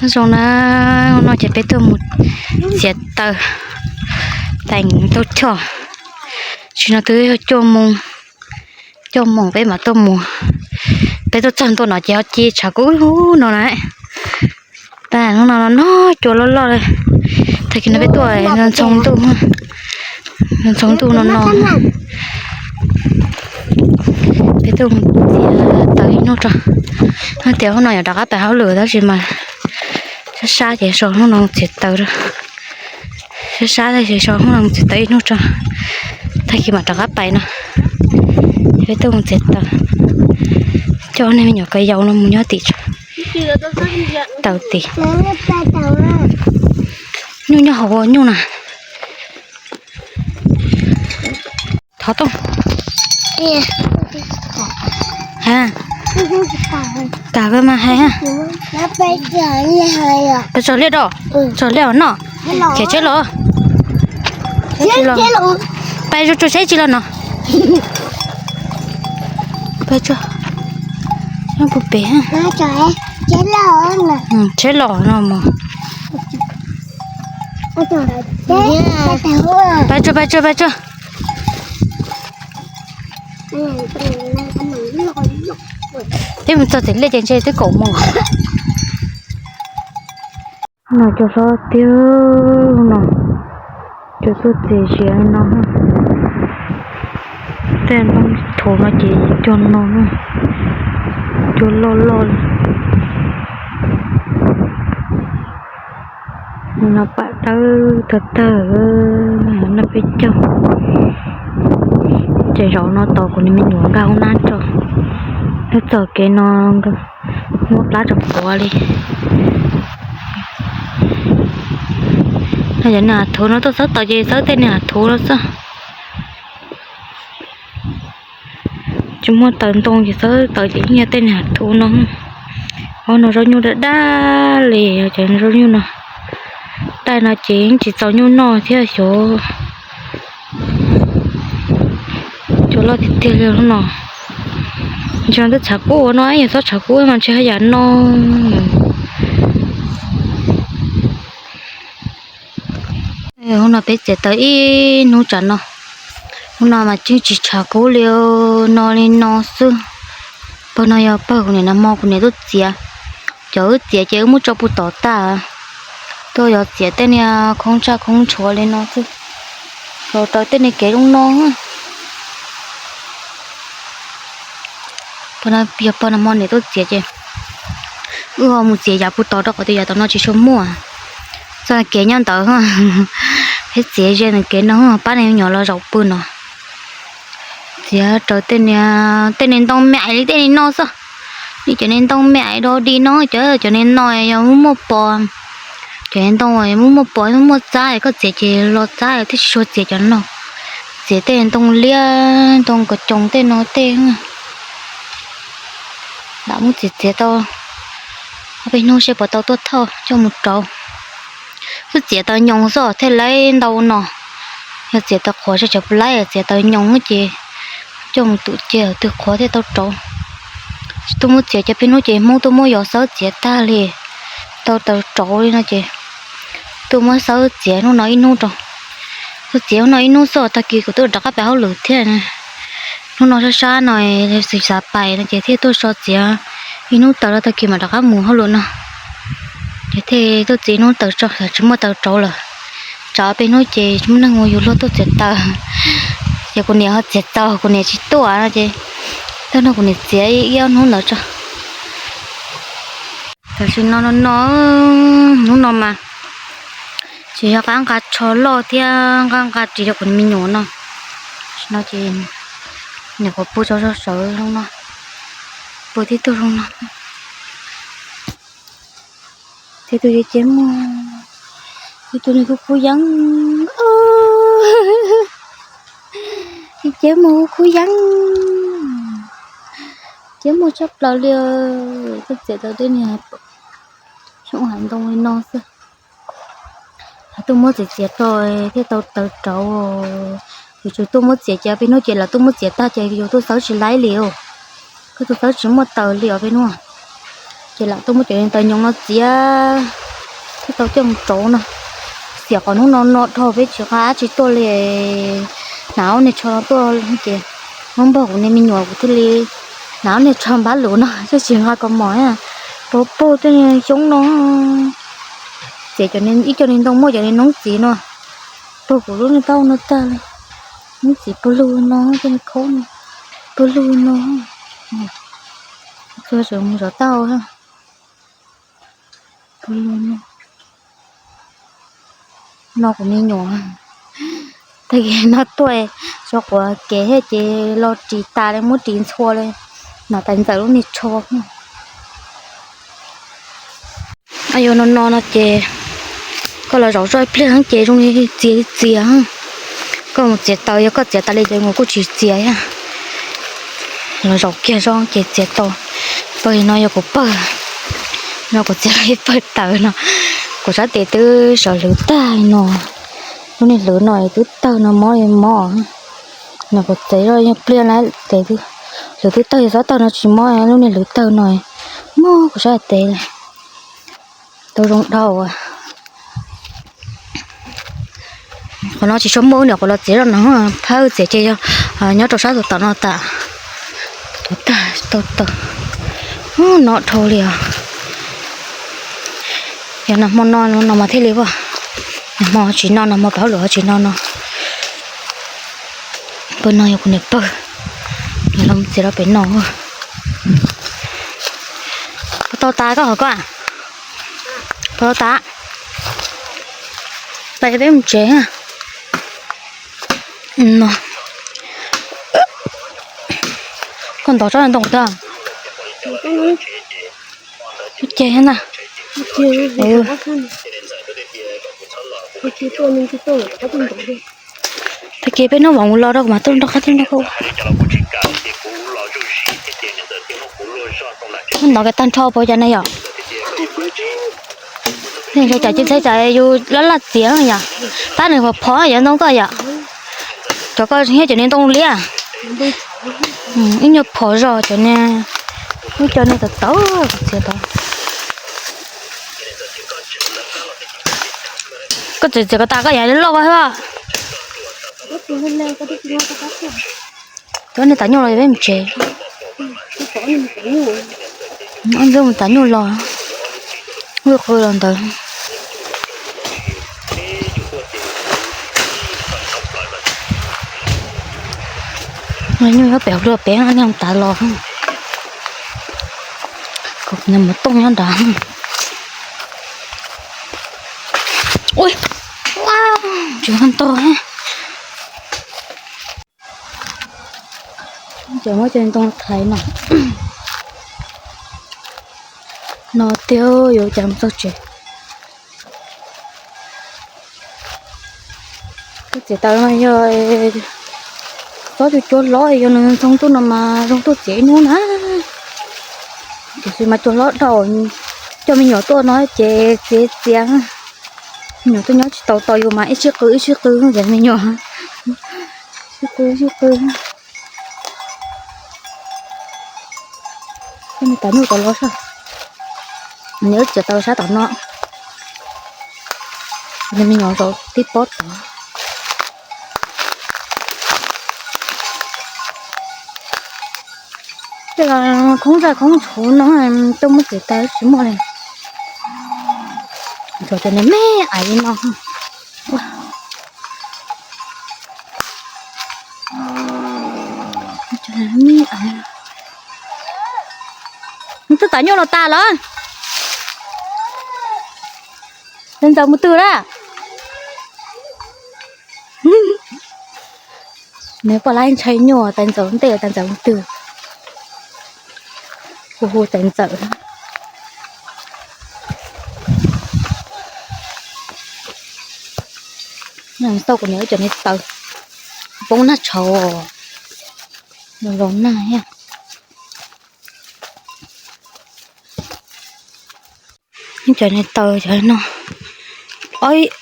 Nyob zoo na, hnub no ces peb tuaj mus txiav taws, teem tau choj. Tsis no twb yog cuaj moos, cuaj moos peb mam tuaj mus. Peb tuaj txog ntua no ces ho ci tshav kub no na. Hnub no no cua loj loj li. Tag kis no peb tuaj ntxhoo ntuj, ntxhoo ntuj no no. Peb tuaj mus txiav taws ib hnub tso. Hais tias hnub no yuav rov qab pais hauj lwm tab sis mas sab sab ces so hnub no txiav taws, sab sab tab sis so hnub no txiav taws ib hnub tso, tag kis mam rov qab pais no. Peb tuaj mus txiav taws, coj nej me nyuam ka yau no mus nyob tim taws tim. Nyuj nyob hauv ua nyuj na. Thov tooj. Ha, kam koj mas hais ha. Pais tso liaj rau, tso liaj os no. Ces tsheb los, pais tso tsheb tsis los no. Pais tso, puag pem ha. Tsheb los no mas. Pais tso, pais tso, pais tso. Peb mus txog txim liaj ces ntshe twb kaum moos. No cua hlob tiag no, cua tuaj txias zias li no. Tej ntoo thuv no ces cua no, cua loj loj li. No pam dawb tag tag, no peb caug. Ces zaum no tos kuv niag me nyuam nkag hauv nab tso, nws txog kev no muab plab tso quav li. Yog niag hav thuv no tuaj xawb taws ces xawb tej niag hav thuv no xwb. Tsis muaj taws ntoo ces xawb taws ces yeej yog tej niag hav thuv no. Ob no zaub nyuj daj daj li, cov zaub nyuj no daj no ces yeej tsis txaus nyuj noj thiab xyov. Cua loj tiag tiag li no. Ntsis no twb tshav kub ua no, yog txhob tshav kub mas ntshe haj yam no. Hnub no peb txiav taws ib hnub tsam no. Hnub no mas tseem tsis tshav kub li, no li no xwb. Pawg no yog pawg kuv niam nag hmo kuv niam tuaj txiav. Cov wb txiav ces wb muab tso puag tom tag, tuaj yog txiav tej niag khoob tshaj khoob ntshuav li no xwb. Los raws tej niag kev zoo no. Pawg no yog pawg nag hmo niam tuaj txiav ces wb ho mus txiav yav puag tod rau qhov tias yav tom no tsis tshua muaj. Txoj kev nyob ntawd, peb txiav ze ntawm kev no pab niag me nyuam los zaum pw no. Txiav raws tej niag, tej niag ntoo me ais li tej niag no xwb. Li cov niag ntoo me ais dog dig no, cov, cov niag no yog muaj muaj pos. Cov niag ntoo muaj muaj pos muaj muaj txab, koj txiav ces los txab thiab, tsis tshua txiav cov no. Txiav tej ntoo liab, ntoo kos coos tej no tej. Lam muab txiav txiav tau ob peb hnub seb puas tau tuaj thauj coj mus rauv. Wb txiav taws nyoos xwb thiaj laib ntau no. Yog txiav taws qhuav seb tsam puas laib, txiav taws nyoos ces coj mus tum cia twg qhuav thiaj tau rauv. Tsis tuaj muab txiav, cov peb hnub ces Hmoob tuaj muab yos xawb txiav tag li, tau taws rauv li no ces tuaj muab xawb txiav hnub no ib hnub rau. Tuaj txiav hnub no ib hnub xwb, tag kis kuv twb rov qab pais hauj lwm thiab. Hnub no sab sab no xav pais no ces thiaj tuaj so txiav ib hnub taws los tag kis mam rov qab mus hauj lwm no. Ces thiaj tuaj txiav hnub taws tso, tsis muaj taws rauv lawm. Tsam peb hnub ces tsis muaj neeg ua yus luag tuaj txiav taws. Ces kuv niam ho txiav txaus kuv niam tsis tuaj no ces tuaj nrog kuv niam txiav ib ob hnub ntawd tso. Tam sim no no no, hnub no mas tsis yog qab nqa tsho loj thiab nqa nqa ris rau kuv me nyuam no. Tam sim no ces nyuam qhuav pw tso zog sawv zoo no, pw tib tug zoo no. Ces tus ces muag, tus nws kuj kub yeeb, ces muag kuj kub yeeb, ces muag tshaj plaws li. Tuaj txiav tau tej niag xyoob hav ntoo li no xwb. Tuaj muab txiav txiav rau thiaj tau taws rauv. Yuav tsum tuaj muab txiav ces peb hnub ces lawv tuaj muab txiav tag ces yuav tuaj xawb tsis laib li os. Koj tuaj xawb tsis muaj taws li os peb hnub. Ces lam tuaj muab cov niag taws nyoos no txiav thiab tau coj mus rauv no. Xiam qhov hnub no no dhau peb tsis nqa dab tsi tuaj li. Hnav niag tsho no tuaj ces muab npog kuv niag me nyuam kuv thiaj li hnav niag tsho npab lus no, twb tsis nqa kaus mom, puag puag tej niag xyoob no. Txiav cov, ib co niag ntoo muaj cov niag noob txiv no puag kuv lub niag taub hau no tag li. Noob txiv puag lug no, tej niag khaub no puag lug no. Txhua tseem mus zov taub hau puag lug no. No kuv me nyuam, tag kis no tuaj tso quav kev thiab ces los ris tas li, muab ris ntxhua li. Hnav tais ntxawm lub niag tsho. Yog no no no ces koj los zaum zoj ib pliag ces zoo li txias li txias. Koj mus txiav taws, yog koj txiav tas li ces mus kuj tsis txias thiab. Los zaum kiag zoj ces txiav tau. Pawg no yog kuv pawg, no kuv txiav ib pawg taws no. Kuv sab tes twb sawv hlwv tag no, lub niag hlwv no twb tawg no mob li mob. No kuv txiav zoj ib pliag na, tes hlwv twb tawg, xob tawg no tsis mob, lub niag hlwv tawg no mob kuv sab tes. Tau zoo dhau. Qhov no tsis tshua muaj, niam qhuav los txiav zoj no, phab txiav ces yog nyob rau sab tus tom no tas. Tus tag tau tawg, no dhau li os. Yog nag hmo no no mas thiaj li vaj, nag hmo tsis no, nag hmo pab luam tsis no no. Pawg no yog kuv niam pawg, los txiav rau pem no. Puas tau tas koj hov koj? Puas tau tas? Pais peb mus tsev. No, koj ntov tsob ntoo tag. Ces na, tag kis peb hnub vauv mus los rau kuv mam tuaj nrog qab tuaj nrog koj. Ntov kiag tag nrho puas cas ne yom? Cas cia txheb cas yus laj laj txiav yom? Pab nws phom phom yom ntoo koj yom? Cov koj thiab cov niag ntoo liab. Ib nyuag phom zog cov niag, ib co niag tawv tawv txiav tau. Koj txiav txiav ko tas koj yam loj koj thiab. Cov niag tav nyuj los peb mus tsev. Ob ntxwb mus tav nyuj los, wb qw los ntawd. Nyuj nyob pem hauv luaj pem, niag tav los. Kuv niag mus tooj nyob nrad. Ui, tsis ntog. Ces muab cov ntoo thaiv no, no tiag yuav cas mus txog tsev. Koj txiav taws mas yog txhob cua cua hlob, yog nws ntxhoo tuaj no mas zoo tuaj txiav ib hnub na. Tiam sis mas cua hlob dhau, coj me nyuam tuaj no ces txiav txiav. Me nyuam tuaj nyob tsis tau tos yus mas ib sij qw ib sij qw ces me nyuam sib qw sib qw. Coj me tav nyuj tod los saib, nws wb txiav taws sab tom no, me nyuam zaum tib pob tod. Tej los khoob zaj khoob tshuv no, tuaj muab txiav taws tsis muaj li. Cov niag me aiv li no. Tus tav nyuj los tas lawm. Ntxawm mus twg lawm? Nws poj laib ntshai nyuj, tais ntxawm ntej, tais ntxawm mus twg. Hu hu tais ntxawm. Tau kuv niam cov niag taws poob nag tshauv los nag thiab. Cov niag taws cov no,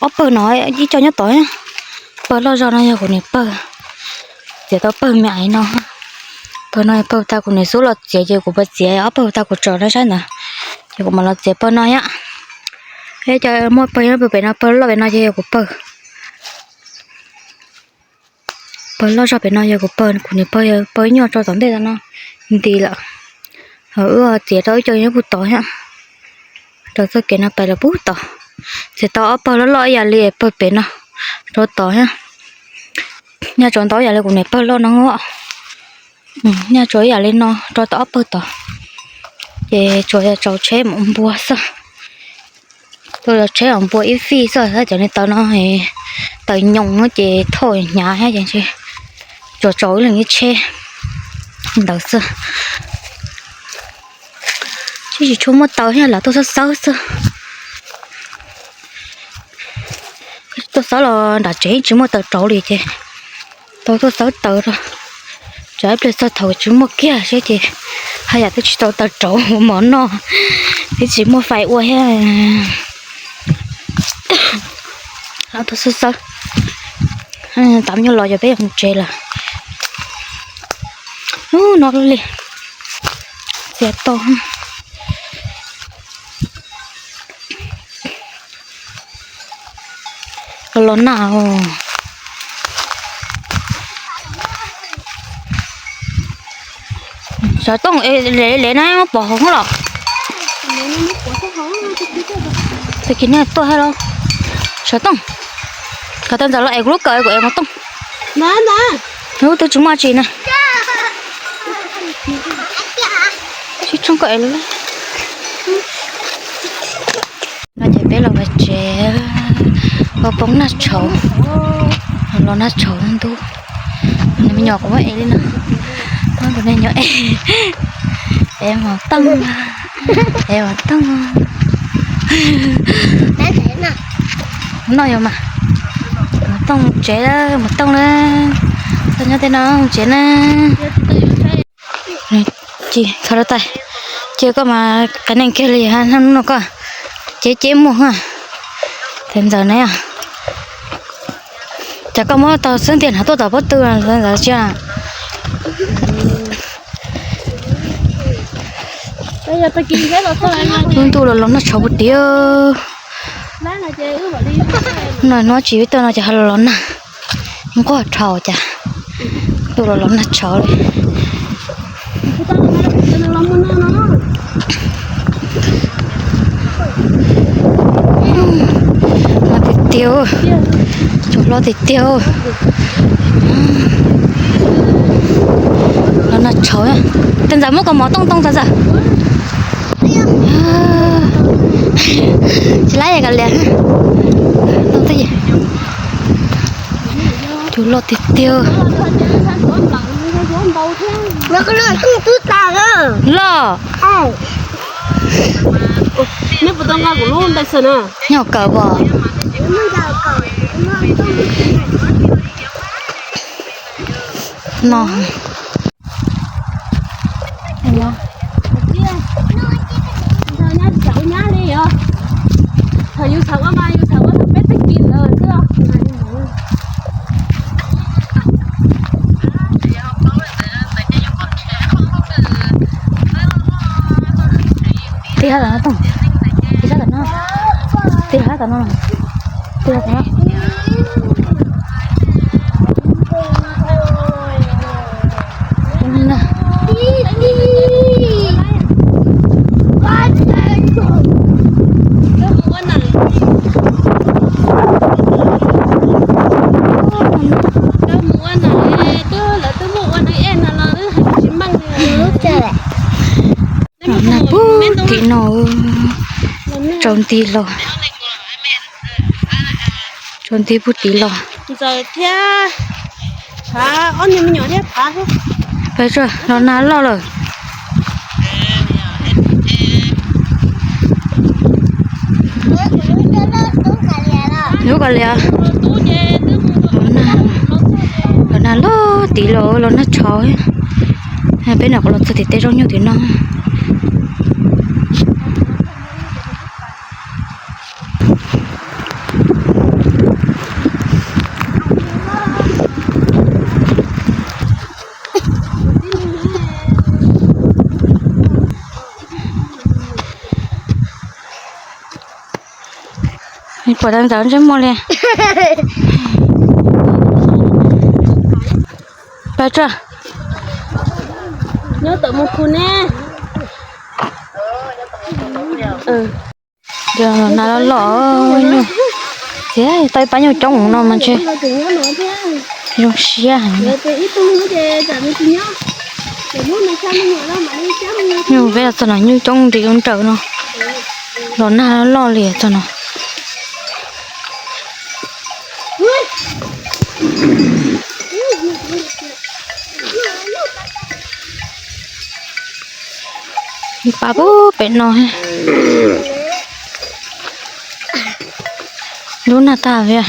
ob pawg no ib co nyob tod. Pawg loj zog no yog kuv niam pawg, txiav tau pawg me aiv no. Pawg no pawg tag kuv niam xub los txiav ces kuv pawg txiav, ob pawg tag kuv tso na saib ntawd. Ces kuv mam los txiav pawg no thiab. Cov muaj pawg nyob pawg pem no, pawg loj pem no ces yog kuv pawg. Pawg loj zog pem no yog kuv pawg, kuv niam pawg, pawg ib nyuag rau tom ntej no nti lawm. Ho wb txiav rau ib co nyob puag tod thiab. Rau txoj kev no pais los puag tod. Txiav tau ob pawg loj loj ib yam li pawg pem no rau tod thiab. Nyaj tsuas ntau ib yam li kuv niam pawg loj no. Nyaj tsuas ib yam li no rau tau ob pawg tod. Ces tsuas yog tsaus tsheb mus npua xwb. Tuaj tsaus tsheb mus npua ib fij xwb, tab cov niag taws no, taws nyoos no ces thauj hnyav thiab ces tsuas tsaus ib leeg ib tsheb ntawd xwb. Tsis tsis tshua muaj taws thiab, lam tuaj xawb xawb xwb. Tuaj xawb los nram tsev tsis muaj taws rauv li ces tau tuaj xawb taws rau. Tsam ib pliag txog thaum tsis muaj kiag seb ces haj yam twb tsis tau taws rauv ua mov noj, twb tsis muaj fais ua thiab. Los tuaj xawb xawb, tab nyuag los yog peb yuav mus tsev lawm. Ub, no li txiav tau. Los los nag. Xov tooj le le na, muab pov hauv los. Tag kis no tuaj thiab los. Xov tooj, kom tau ntawd los es kuv lub kawm kuv es mov tooj. Ub, twb tsis muaj tsi na. Sib tshooj koj es. No ces peb los tsev, poob poob nag tshauv, los nag tshauv ntub. Kuv niag me nyuam kuv muab ev li no, kuv niag me nyuam ev, ev mov tooj, ev mov tooj. Noj yom mas, mov tooj tsev, mov tooj na, tau nyob tej no tsev na. Ces koj mas qias neeg kiag li, hnub no koj cev cev muag. Tes ntxawm na, cas koj muab tau xwb ntiag na, tuaj tom pob tw ntxawm tsis. Lub ntuj los los nag tshauv puag tid. No hnub tsis vib toj no ces ho los los nag nquag dhau cas. Ntuj los los nag tshauv li. Mas tiag tiag, tsaus hlo tiag tiag. Los nag tshauv. Tes ntxawm muab koj mov tooj tooj tag ntxawm. Tsis laib kav liam. Tooj tag. Cua loj tiag tiag. Loj. Nyob kawm pom. No. Tig hab tom no tooj, tig hab tom no, tig hab tom no, tig hab tom no. Los nag puag tim no, tsaus nti los, tsaus nti puag tim los. Pais tsuag, los nag loj lawm. Lub kav liam, los nag loj tim los, los nag tshauv. Peb nram qab los txog tim tej zaub nyuj tim no. Pom tau ntawd ntsej muag li. Pab tsa. Nyob tawm mus khu ne. Los nag loj loj nyuj. Txiv, tau ib pab nyuj coob no mas ntshe zoo siab heev. Nyuj peb txog no nyuj coob nti lub nrawm no. Los nag loj loj li txog no. Ib pab pub pem no. Lub nag tag via.